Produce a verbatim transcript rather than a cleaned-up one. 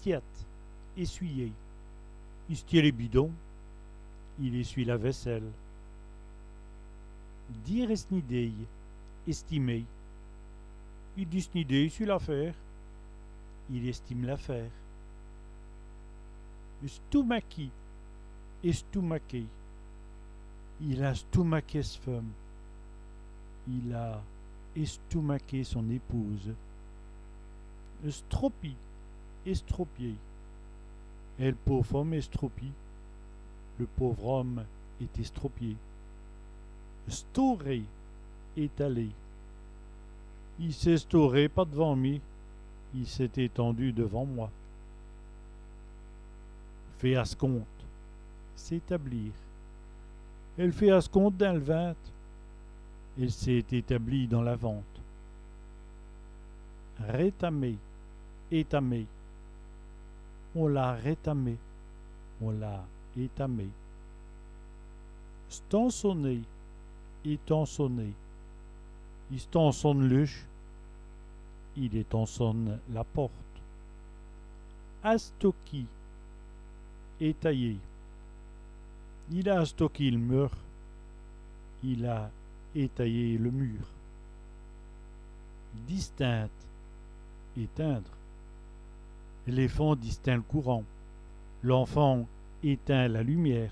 Èstiyèt, essuyer. I stiyèt lès bidons. Il essuie la vaisselle. Dîre èsnidéye, estimer. I dit èsnidéye su l'afêre. Il estime l'affaire. Èstoumakî, estomaquer. Il a èstoumaké s' feume. Il a estomaqué son épouse. Èstropî, estropié. El pôve ome èst èstropî. Le pauvre homme est estropié. Èstaurer, étaler. I s'èst èstauré pa-d'vant mi. Il s'est étendu devant moi. Fé asconte, s'établir. Èle fét asconte dins l' vinte. Elle s'est établie dans la vente. Rètamer, étamer. On l'a rètamé. On l'a étamé. Stansonner, étansonner. I stansone l'uch. Il étansonne la porte. Astokî, étayer. Il a astokî l' mur. Il a étayé le mur. Distinde, éteindre. L'èfant distind l' courant. L'enfant éteint la lumière.